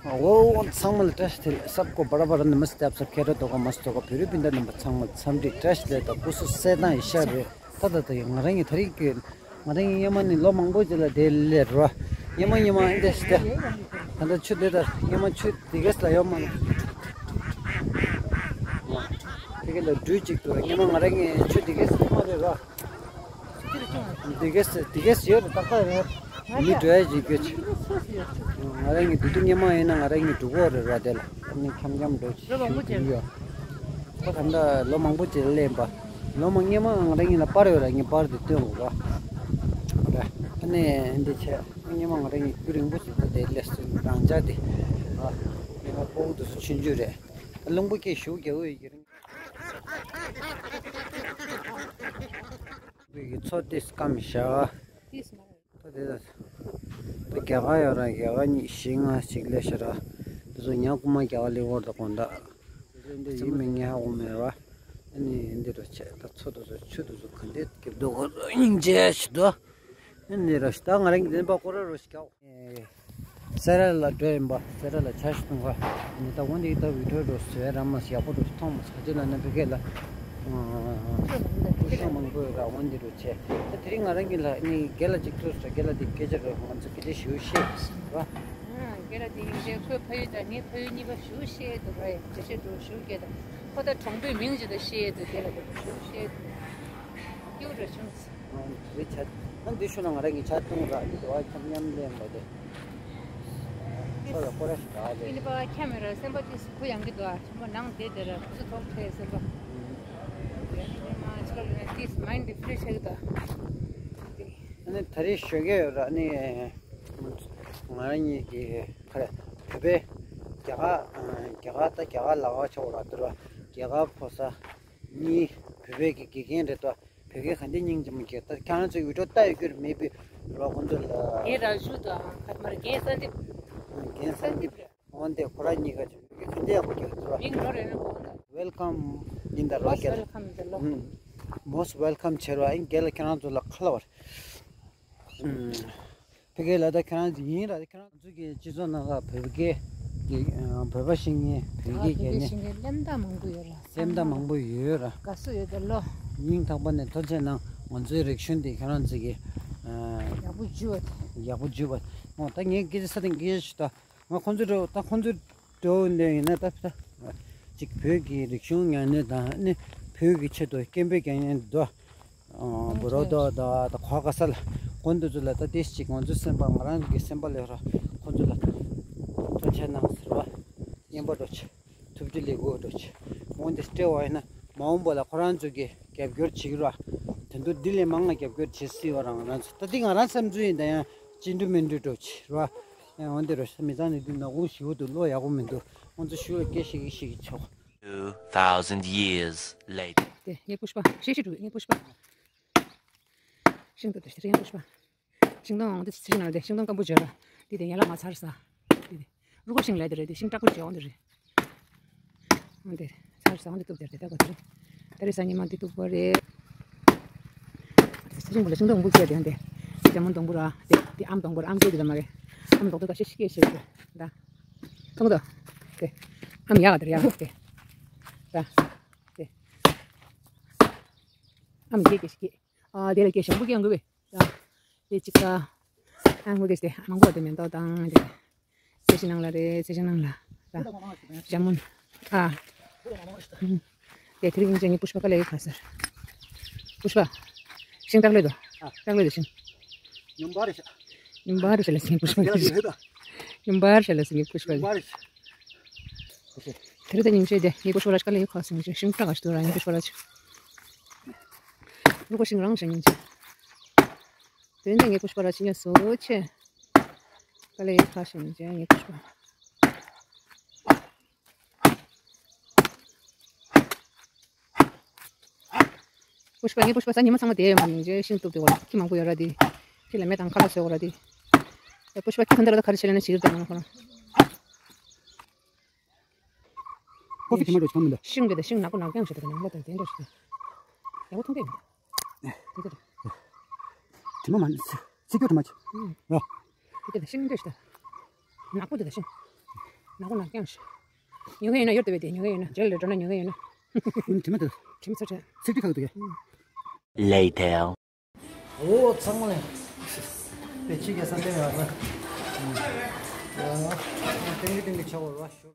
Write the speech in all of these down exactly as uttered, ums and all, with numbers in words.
འོ་ཚང་མ་ལ་བཀྲ་ཤིས་བདེ་ལེགས། सबको बड़ा बड़ा नमस्ते, आप सब खैरियत होगा, मस्त होगा। ཕྱི་རོལ་པ་འདྲ་རྣམ་པ་ཚང་མ་འཚམས་འདྲི་བཀྲ་ཤིས་བདེ་ལེགས་དང་སྐུ་གཟུགས་གསལ་ཐང་ཡེ་ཤ་རེད། ད་ད་ད་ཡང་ང་རང་གི་ད་རིང་གི་ང་རང་གི་སྔོན་མ་ནི་ལོ་མང་པོ་ཅིག་ལ་དེ་སླེབས་རོ། སྔོན་མ་སྔོན་མ་ཨེ་འདྲ་ཞིག་ད་ད་ད་ཆུ་དེ་ད་སྔོན་མ་ཆུ་དེ་གས་ལ་ཡོད་མ་རེད། དེ་གས་ལ་འགྲུལ་ཅིག་ཏུ་སྔོན་མ་ང་རང་གི་ཆུ་དེ་གས་ལ་མ་རེད་རོ། དེ་གས་དེ་གས་ཡོད་རེད། ཏག་ཏག་རེད། མི་འགྲོ་ཡ་ཅིག་གྱོད་ཆེ། ང་རང་གི་དུས་དུས་སྔོན་མ་ཡིན་ན་ང་རང་གི་འགྲོ་གི་ཡོད་རེད་ར། དེ་ལ་ཨ་ནི་འཁྱམ་འཁྱམ་འགྲོ་ཅིག་ཞུ་གི་ཡོད། ད་ད་ལྟ་ལོ་མང་པོ་ཅིག་སླེབས་པ། ལོ་མང་སྔོན་མ་ང་རང་གཉིས་ལ་པར་ཡོད་ར། ངས་པར་དེ་སྟོན་དགོས་ར། ར་ཨ་ནི་འདི་བྱས་སྔོན་མ་ང་རང་གཉིས་རྒྱུན་རིང་པོ་ཞིག་ད་དེ་སླེབས་སོང་རང་འཇགས་དེ། ཨ་སྔོན་མ་སྤོ་བོ་དེ་ཚོ་ཆུང་ཆུང་རེད། ད་རླུང་བུ་སྐད་ཞུ་རྒྱག་གི་ཡོད་ཀྱི་རེད། བོད་ཀྱི་མཚོ་ཏིས་སྐམ་བཞག་ད་དེ་ད་རྒྱ་གར་ཡོད་ར། རྒྱ་གར་གཉིས་བཞི་ལྔ་ཞིག་སླེབས་ཤག་ར། དེ་ཚོ་ཉག་རྐུ་མ་རྒྱ་གར་སླེབས་ཡོད་རེད་དགོངས་དག་དེ་ཚོ་འདི་ཡིན་མིན་ངས་ཧ་གོ་མེད་ར། ཨ་ནི་འདི་འདྲ་བྱས་ད་མཚོ་དེ་ཚོ་ཆུ་དེ་ཚོ་ག་འདྲས་སྐྱིད་པོ་འདུག་སྙིང་རྗེ་ཞིག་འདུག་ཨ་ནི་ར་ད་ང་རང་གི་བདེན་པ་སྐོར་ར་རོ་ཞིག་རྒྱག་སེ་ར་ལ་འགྲོ་ཡིན་པ། སེ་ར་ལ་ཇ་ཞིག་འཐུང་ག་ནི་ད་འོན་ཏེ་ད་བི་ཌིའོ་འགྲོ་བཟོས་ར་མ་ཞིག་ཡག་པོ་འགྲོ་ཞིག་མཐོང་མ་སོང་། ག་ཅི་ལ་ན་བི་ཀེ་ལ་སྐུ་ཞབས་མང་པོ་ཡོད་ར། འོན་ཏེ་འགྲོ་བྱས་ད་དེ་རིང་ང་རང་གི་ལ་ནི་རྒན་ལགས་ཅིག་ཐུག་སོང་། རྒན་ལགས་དེ་སྐད་ཆ་རོ་ང་ཚོ་སྐད་ཆ་ཞུ་ཤེས་ར། རྒན་ལགས་དེ་ཡིན་ཏེ་ཁོའི་ཕ་ཡུལ་དང་ངའི་ཕ་ཡུལ་གཉིས་པ་ཞུ་ཤེས་འདུག་ར། ཡ་ཇེ་ཆེ་འགྲོ་ཞུ་སྐད་དང་ཁོ་ད་གྲོང་པའི་མིང་ཅིག་ད་ཤེས་འདུག་རྒན་ལགས་དེ་ཞུ་ཤེས་འདུག་སྐྱིད་པོ་ར་བྱུང་། རེད་བྱ། ཨ་འདི་ཤུ་ན་ང་རང་གི་ཇ་འཐུང་ར་ཡིན་འདུག་ཨ་འཁྱམ་མཉམ་ལེན་པ་དེ། ཁོ་ལ་ཁོ་ར་ཞིག་ག་ལེ། ཨ་ནི་པ་འཁྱམ་མེད་ར། སེམས་པ་ཏིས་གུ་ཡངས་ཀྱི་འདུག་ཨ་ཆུ་མོ་ནང་བསྡད་བསྡད་ར་སྐུ་གཟུགས་ཐོག་ཁྲལ་སེམས་པ། ཨ་ནི་མ་ཆུ་ལ་ལུས་ན་ཏིས་མའིན་ཌི་ཕི་རེ་ཤི་ཆགས་ཀྱི་འདུག་ཨ་ནི་ད་རེས་ཞོགས་ཀས་ཡོད་ར། ཨ་ནི་ང་རང་གཉིས་ཀྱི་ཁ་ར་བོད་པའི་རྒྱ་གར་རྒྱ་གར་ད་རྒྱ་གར་ལ་ཁ་ཆོག་ར་འདུག་ར། རྒྱ་གར་ཕོ་གསར་གཉིས་བོད་པའི་གི་དགེ་རྒན་རེད་དོ། བོད་སྐད་ག་འདྲ་སྙིང་རྗེ་མོ་སྐད། ད་ཁྱེད་རང་ཚོའི་བི་ཌིའོ་ལྟ་ཡོད་རྒྱུ་རེད་མེད་པའི་རོགས་ཁོང་ཚོ་ལ། རྒན་ར་ཞུ་དང་ཁ་མར་རྒན་ས་འདེབས། རྒན་ས་འདེབས་རེད། འོན་ཏེ་ཁོ་རང་གཉིས་ཀ་ཅིག་བོད་སྐད་ག་འདྲ་ཡག་པོ་སྐད་ཚོར་བ། མིང་འགྲོ་རེད་ན་གོ་ད། ཝེལ་ཀམ་ཡིན་ད་རོགས་སྐད། ཝེལ་ཀམ་ད་ལོ། མོ་སི་ཊི་ཝེལ་ཀམ་བྱེད་རོགས། ཨིན་རྒན་ལ་ཁྱེད་རང་ཚོ་ལ་ཁ་ལ་བར། ཕ་གི་ལ་ད་ཁྱེད་རང་ཚོ་ཡིན་ར། ཁྱེད་རང་ཚོ་གི་སྤྱི་ཚོགས་ནང་ལ་བོད་སྐད་ཀྱི་བོད་པ་ཤེས་མཁན་བོད་སྐད་རྒྱག་མཁན་ཤེས་མཁན་སླེབས་མདའ་མང་པོ་ཡོད་ར། སླེབས་མདའ་མང་པོ་ཡོད་ར། དགའ་བསུ་ཡོད་ད་ལོ། སྙིང་ཐག་པ་ནས་ཐུགས་རྗེ་གནང་། ང་ཚོའི་རིག་གཞུང་འདི་ཁྱེད་རང་ཚོ་གི་ཡག་པོ་བརྒྱུད་པ་དེ། ཡག་པོ་བརྒྱུད་པ། འོ་ད་ངས་སྐད་ཆ་ས་དེ་སྐད་ཆ་ཞུ་ད། ང་ཁོང་ཚོ་འགྲོ་ད་ཁོང་ཚོ་འགྲོ་འདོད་ཡིན་ན་ད་ད་ཅིག་བོད་ཀྱི་རིག་གཞུང་ཉམས་ལེན་དང་ཨ་ནི་བོད་ཀྱི་ཆེད་དུ་སྐད་འབོད་རྒྱག་མཁན་འདུག་ཨ་བུ་རོ་དོ་དོ་ད་གོ་ག་ས་ལ་དགོན་དེ་ཚོ་ལ་ད་ཏིས་ཅིག་ང་ཚོའི་སེམས་པ་ང་རང་གི་སེམས་པ་ལས་ར་ཁོང་ཚོ་ལ་ཐུགས་རྗེ་གནང་ཟེར་བ་སྙན་པ་འགྲོ་ཆེ། ཐུབ་རྒྱུ་ལས་དགོས་འགྲོ་ཆེ། འོན་ཏེ་སྤྲད་བ་ཡིན་ན་མ་འོངས་པ་ལ་ཁོ་རང་ཚོ་གི་རྒྱབ་སྐྱོར་བྱེད་ཀྱི་ར། དེ་འདུག་འདི་ལས་མང་ང་རྒྱབ་སྐྱོར་བྱེད་སྲིད་བ་རང་ང་རང་ཚོ་ད་འདི་ང་རང་བསམ་ཚུལ་ཡིན། ད་ཡང་ཅི་འདྲ་མི་འདྲ་འགྲོ་ཆེ་ར། ཡང་འོན་ཏེ་ར་མི་ཚང་ནི་འདི་ནག་ཁུང་ཞིག་འདུག་ལོ་ཡག་པོ་མི་འདུག་ཁོང་ཚོ་ཞུ་ལ་སྐད་ཤིག་ཤིག་ཆོག Two thousand years later. དེ་ངའི་པུཤ་པ་ཤེས་ཤེས་འགྲོ། ངའི་པུཤ་པ་ཤིང་ཏོག་དེ་ཤེས་ངའི་པུཤ་པ། ཤིང་སྡོང་འདི་ཚེ་ཤིང་ནང་དེ་ཤིང་སྡོང་སྐམ་པོ་བརྗོད་ར། འདི་དེ་ཡན་ལག་མ་ཚར་ས། འདི་དེ་རུ་ཁོ་ཤིང་ལས་དེ་རེད། དེ་ཤིང་ཀྲག་པོ་བརྗོད་འོང་དེ་རེད། འོང་དེ་ཚར་ས་འོང་དེ་ཏུབ་དེ་རེད། ད་གོ་དེ་རེད། ད་རེས་ས་ཉི་མ་འདི་ཏུབ་པ་རེད། ཚེ་ཤིང་བུ་ལ་ཤིང་སྡོང་འབུ་བརྒྱབ་དེ་འོང་དེ། ཇ་མུན་སྡོང་པོ་ར། དེ་དེ་ཨམ་སྡོང་པོ་ར། ཨམ་སྐད་དེ་ད་མ་རེད། ཨམ་སྡོང་དེ་ད་ཤེས་ཤེས་སྐད་ཤེས་རེད་ད། མཐོང་གི་འདུག་དེ་ཨམ་ཡག་དེ་ར་ཡག་དེ་ར། དེ་ཨམ་སྐད་སྐད་ཤེས་སྐད། ཨ་དེ་ལ་སྐད་ཞང་པོ་སྐད་ཡང་དགོས་པས། ད་དེ་གཅིག་ད་ཨ་ངོ་དེ་དེ་མང་པོ་དེ་མེ་ཏོག་དང་དེ་ཚེ་ཤིང་ནང་ལ་རེད། ཚེ་ཤིང་ནང་ལ་ད་ཇ་མུན་ཨ་དེ་དེ་རིང་ཅན་ངའི་པུཤ་པ་ཀ་ལས་ཡོད་ཁ་སར། པུཤ་པ་ཤིང་སྟག་ལོས་དོ། སྟག་ལོས་དོ་ཤིང་། ཉུམ་པར་ཤ། ཉུམ་པར་ཤ་ལ་སིང་པུཤ་པ་ཉུམ་པར་ཤ་ལ་སིང་པུཤ་པ། དེ་རིང་ད་ཉིན་ཤས་དེ་ངའི་པུཤ་པ་ར་ཀ་ལས་ཡོད་ཁ་སིང་ཤིང་སྟག་ག་ཤི་དོ་ར་ངའི་པུཤ་པ་ར་ཆུ། རུ་ཁོ་ཤིང་རང་ཤ་ཉིན་ཆ། དེ་ནས་ངའི་པུཤ་པ་ར་ཆི་ཉ་སོ་ཆེ། ཀ་ལེ་ཁ་ཤིང་ཅན་ངའི་པུཤ་པ། པུཤ་པ་ངའི་པུཤ་པ་ས་ཉི་མ་ཚང་མ་དེ་མ་ཉིན་ཅེ་ཤིང་གཏུབ་དེ་བ་ཁྱི་མང་པོ་ཡོད་ར་དེ། ཁྱི་ལ་མེ་དང་ཁ་ལ་སོ་ར་དེ། པུཤ་པ་ཁྱི་ཁ་འདར་ལ་ཁ་ར་ཆེ་ལ་ན་ཞིག་དང་ཁོ་རང་། ཁོ་ཚོ་དེ་མ་འགྲོ་ཆོག་མི་འདུག་ཤིང་དེ་དང་ཤིང་ནག་པོ་ནག་ཀྱང་ཞིག་དང་ནང་ལ་དང་དེ་འདྲ་ཞིག་དང་། ཡག་པོ་མཐོང་གི་མི་འདུག་དེ་ཚོ་དང་། དེ་མ་མ་ཚིག་སྐྱོ་དུ་མ་ཆེ། ཨུམ། ཡ། དེ་དེ་དང་ཤིང་འདྲ་ཞིག་དང་། ནག་པོ་དེ་དང་ཤིང་། ནག་པོ་ནག་རྐྱང་ཞིག་ཉོ་མཁན་ཡོད་ན་ཡོད་བསྡད་པས་དེ། ཉོ་མཁན་ཡོད་ན། རྗེས་ལ་འགྲོ་ན་ཉོ་མཁན་ཡོད་ན། ཨུན་དྲི་མ་དེ། དྲི་མ་ཚོ་དྲི། ཚིག་དྲི་ཁག་འདུག་གས། Later. འོ་ཚང་མ་ལ་དཔེ་ཆ་ག་ས་ལྟེ་བ་ལ། ཡང་ཏིང་གི་ཏིང་གི་ཆག་བར་བ་ཞོག་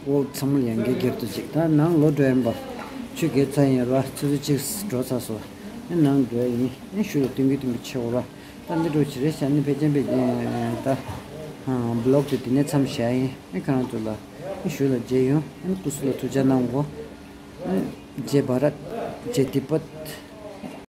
འོ་ཚང་མ་ལ་ཡང་བསྐྱར་དུ་ཅིག་ད་ནང་ལོག་འགྲོ་ཡིན་པ། ཆུ་རྒྱས་ཚར་ཡིན་ར། ཆུ་ཚོད་གཅིག་འགྲོ་ཚར་སོང་། ཨེ་ནང་འགྲོ་ཡིན། ཨེ་ཞུ་ལ་སྟོན་གི་སྟོན་གི་ཆེ་བོ་ར། ད་འདི་འགྲོ་ཅི་རེད་ཤག་ནི་ཕལ་ཆེར་ཕལ་ཆེར་ད་བི་ལོག་དེ་དེ་ནས་མཚམས་བཞག་ཡིན། ཨེ་ཁྱེད་རང་ཚོ་ལ་ཨེ་ཞུ་ལ་མཇལ་ཡོང་། ཨེ་སྐུ་གཟུགས་ལ་ཐུགས་ཅག་གནང་གོ། ཨེ་ཇེ་བྷ་རད། ཇེ་ཏི་པད།